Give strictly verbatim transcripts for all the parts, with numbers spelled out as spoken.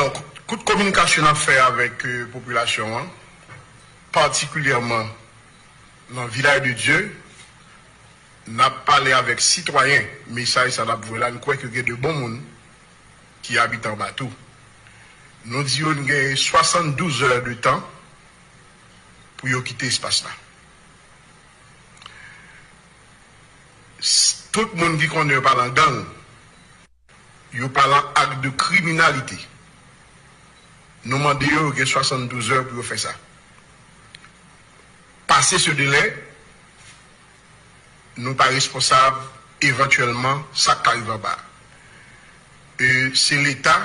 Donk, kout kominikasyon n ap fè avèk euh, popilasyon an, patikilyèman nan Vilaj de Dye, n ap pale avèk sitwayen. Mesaj sa n ap voye la, n kwè ke gen de bon moun ki abite anba tou. Nou di yo n gen swasanndouz è de tan pou yo kite espas la. Tout moun ki konnen yo pa nan gang, yo pa nan ak de kriminalite, nou mande yo, yo gen swasanndouz è pou yo fè sa. Pase se delè, nou pa responsab evantyèlman sa k ka rive anba. E se Leta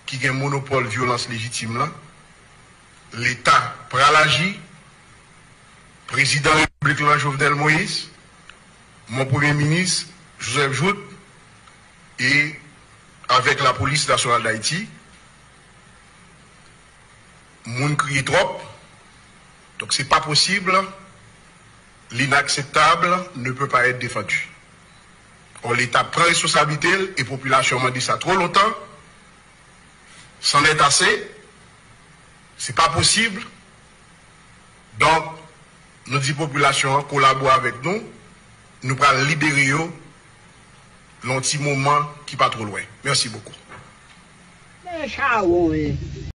ki gen monopòl vyolans lejitim lan. Leta pral aji. Prezidan Repiblik lan, Jovenel Moïse, mon premye minis, Joseph Jouthe, e avèk Lapolis Nasyonal Dayiti, moun kriye twòp. Donk, se pa posib. L'inakseptab ne peut pas être défendu. Or, Leta pran responsablite l e popilasyon an mande sa twò lontan. C'en est assez. Se pa posib. Donk, nou di popilasyon an kolabore avèk nou. Nou pral libere yo nan yon ti moman ki pa twò lwen. Mèsi bokou. Men chawony.